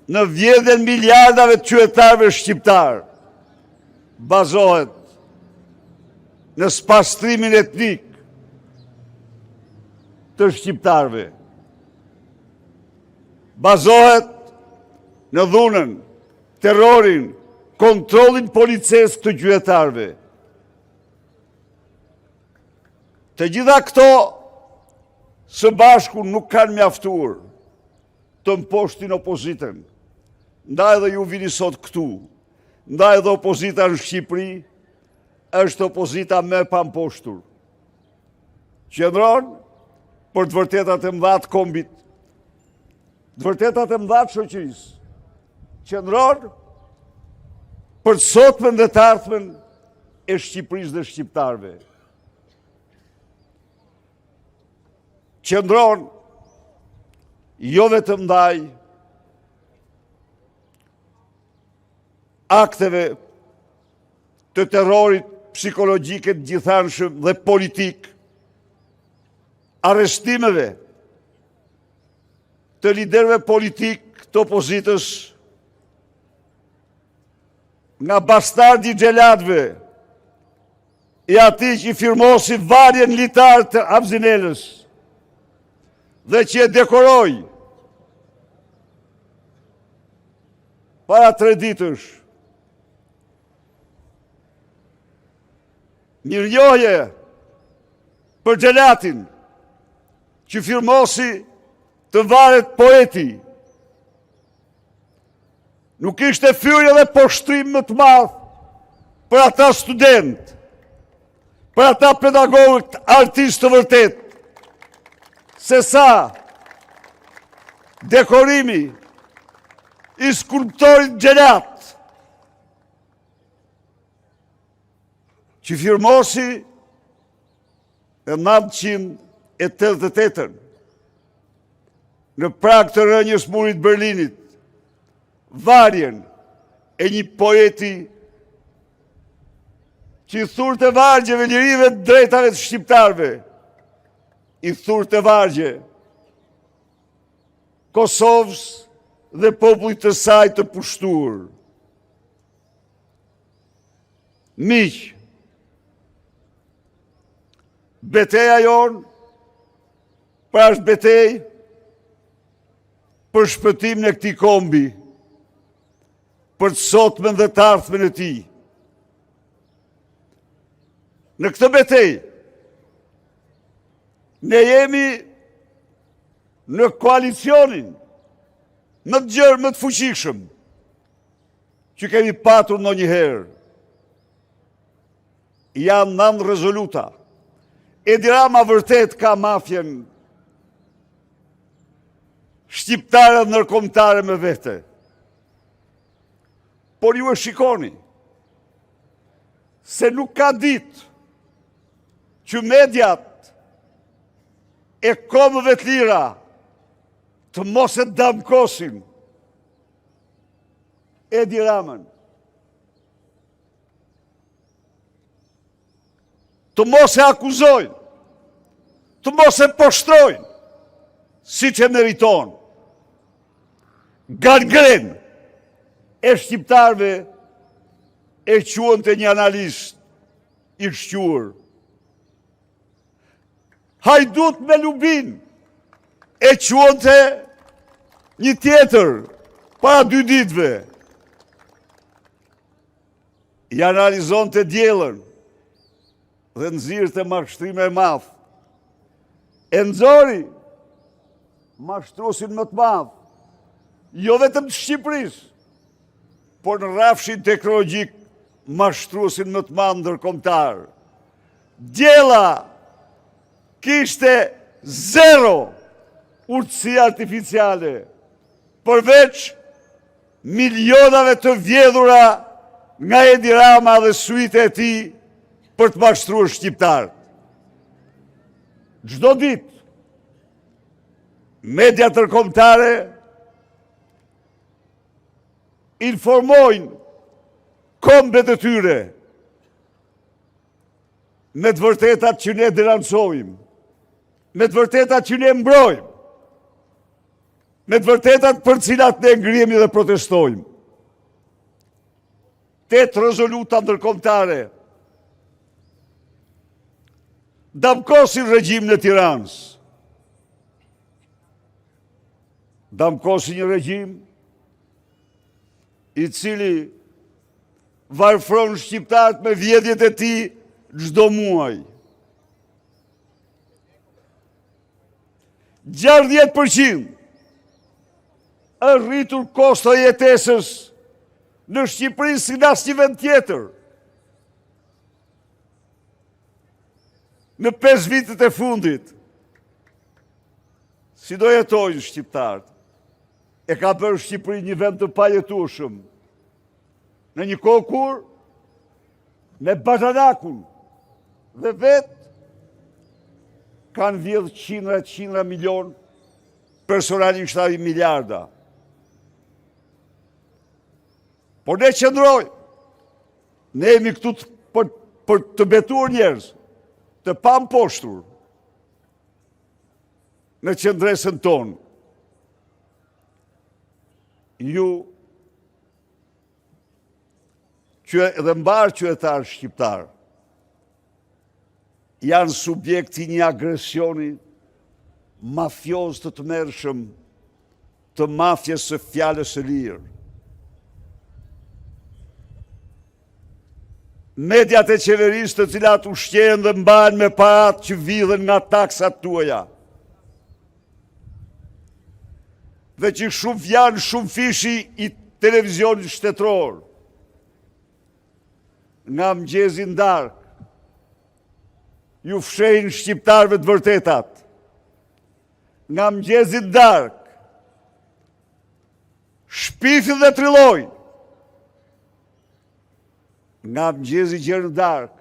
Në vjedhjen miliardave të qytetarëve shqiptarë, bazohet në spastrimin etnik të shqiptarëve. Bazohet në dhunën, terrorin, kontrollin policesk të qytetarëve. Të gjitha këto së bashku nuk kanë mjaftuar të mposhtin opozitën. Ndaj dhe ju vini sot këtu. Ndaj dhe opozita në Shqipëri është opozita më e pamposhtur. Qëndron për të vërtetat e mëdha të kombit, të vërtetat e mëdha të shoqërisë. Qëndron për të sotmen dhe të ardhmen e Shqipërisë dhe shqiptarëve. Qëndron jo vetëm ndaj akteve të terrorit psikologjik e të gjithanshëm dhe politik, arrestimeve të liderëve politikë të opozitës nga bastardi i xhelatëve i atij që firmosi varjen në litar të Havzi Nelës dhe që e dekoroi para tre ditësh. Mirënjohje për xhelatin që firmosi të varet poeti. Nuk ishte fyerje dhe poshtrim më të madh për ata studentë, për ata pedagogë, artistë të vërtetë, sesa dekorimi i skulptorit xhelat, që firmosi në 988-ën, në prag të rënies Murit të Berlinit, varjen e një poeti që i thurte vargjeve lirive të drejtave të shqiptarëve, i thurte vargje Kosovës dhe popullit të saj të pushtuar. Miq, beteja jonë, pra është betejë për shpëtimin e këtij kombi, për të sotmen dhe të ardhmen e tij. Në këtë betejë, ne jemi në koalicionin më të gjerë, më të fuqishëm, që kemi patur ndonjëherë. Janë nëntë rezoluta. Edi Rama vërtet ka mafien shqiptare dhe ndërkombëtare me vete. Por ju e shikoni se nuk ka ditë që mediat e kombeve të lira të mos e damkosin Edi Ramën. Të mos e akuzojnë, të mos e poshtrojnë, siç e meriton. Gangrenë e shqiptarëve e quante një analist i shquar. Hajdut me lubinë e quante një tjetër para dy ditëve. I analizonte Diellën dhe nxirrte mashtrime e madh. E nxori mashtruesin më të madh, jo vetëm të Shqipërisë, por në rrafshin teknologjik mashtruesin më të madh ndërkombëtar. Diella kishte zero urtësi artificiale, përveç milionave të vjedhura nga Edi Rama dhe suita e tij për të mashtruar shqiptarët. Çdo ditë, mediat ndërkombëtare informojnë kombet e tyre me të vërtetat që ne denoncojmë, me të vërtetat që ne mbrojmë. Me të vërtetat për cilat ne ngrihemi dhe protestojmë. 8 rezoluta ndërkombëtare damkosin regjimin e Tiranës. Damkosin një regjim i cili varfron shqiptarët me vjedhjet e tij çdo muaj. 60% është rritur kosto e jetesës në Shqipëri si në asnjë vend tjetër. Në 5 vitet e fundit, si do jetojnë shqiptarët, e ka bërë Shqipërinë një vend të pajetueshëm. Në një kohë kur, me baxhanakun dhe vetë, kanë vjedhë qindra e qindra milion, personalisht ai miliarda. Por ne qëndrojmë, ne jemi këtu të, për, për të betuar njerëz, të pamposhtur në qëndresën tonë. Ju që edhe mbarë qytetarët shqiptarë, janë subjekt i një agresioni mafioz të tmerrshëm të mafies së fjalës së lirë. Mediat e qeverisë të cilat ushqehen dhe mbahen me paratë që vidhen nga taksat tuaja. Dhe që shumë janë shumëfishi i televizionit shtetëror. Nga mëngjesi në darkë, ju fshehin shqiptarëve të vërtetat. Nga mëngjesi në darkë, shpifin dhe trillojnë. Nga mëngjesi gjer në darkë,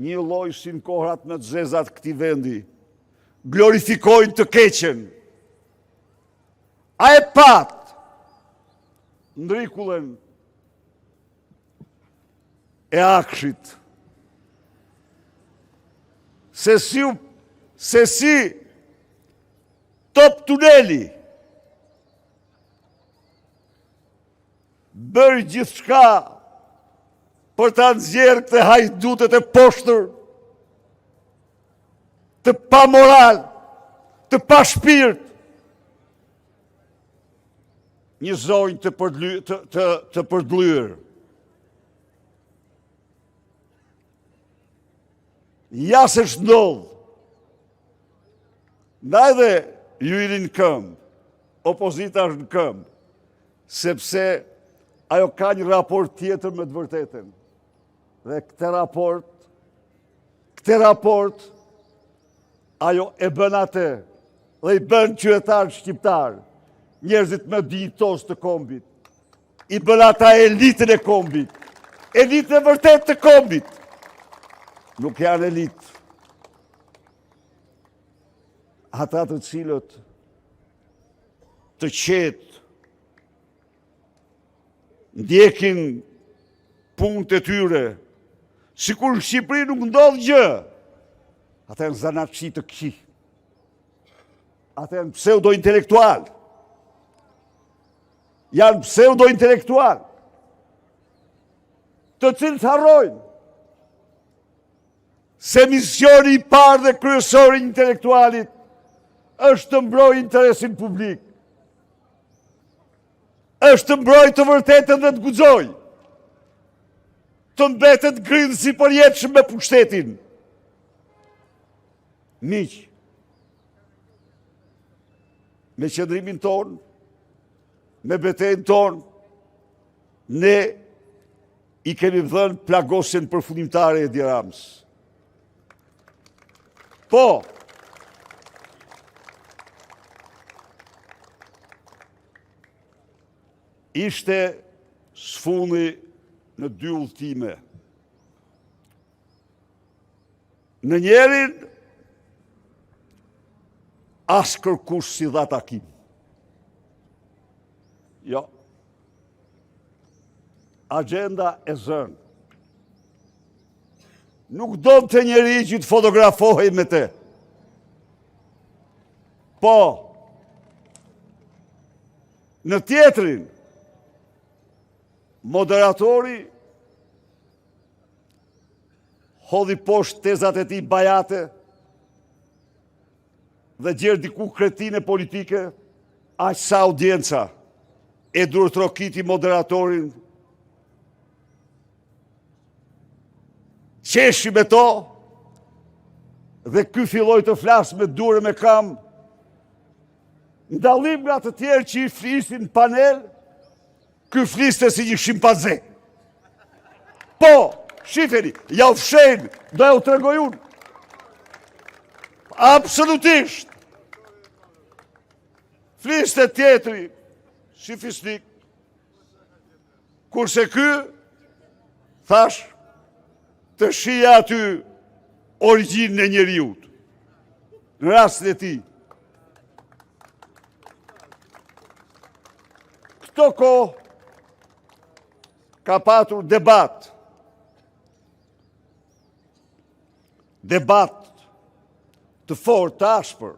njëlloj si në kohërat më të zeza të këtij vendi, glorifikojnë të keqen. A e patë ndrikullen e AKSHI-t? Se si, se si Top Tuneli bëri gjithçka për ta nxjerrë këtë hajdutët e poshtër të pamoral, të pashpirt, një zonjë të, përdly, të, të, të përdlyer. Ja se ç'ndodh. Ndaj dhe ju jeni në këmbë, opozita është në këmbë, sepse ajo ka një raport tjetër me të vërtetën. Dhe këtë raport, këtë raport, ajo e bën atë dhe i bën qytetarët shqiptarë, njerëzit më dinjitozë të kombit, i bën ata elitën e kombit, elitën e vërtetë të kombit. Nuk janë elitë. Ata të cilët të qetë ndjekin punët e tyre, sikur në Shqipëri nuk ndodh gjë, ata janë zanatçi të këqij, ata janë pseudo-intelektualë, janë pseudo-intelektualë, të cilët harrojnë, se misioni i parë dhe kryesor i intelektualit është të mbrojë interesin publik. Është të mbrojë të vërtetën dhe të guxojë. Të mbetet grindës i përjetshëm me pushtetin. Miq, me qëndrimin tonë, me betejën tonë, ne i kemi dhënë plagosjen përfundimtare Edi Ramës. Po, ishte së fundi në dy udhëtime. Në njërin, as kërkush s'i dha takim. Jo. Agjenda e zënë. Nuk donte njeri që të fotografohej me te. Po. Në tjetrin, moderatori hodhi poshtë tezat e tij bajate dhe gjer diku kretine politike, aq sa audienca e duartrokiti moderatorin, qeshi me to, dhe ky filloi të flasë me duar e me kamë, Në dallim nga të tjerë që i flisin në panel, ky fliste si një shimpanze. Po, shifeni, jua fshehin, do jua tregoj unë. Absolutisht. Fliste tjetri, si fisnik, Kurse ky, thashë, të shihje aty origjinën e njeriut, në rastin e tij. Këto kohë, ka patur debat, debat të fortë të ashpër.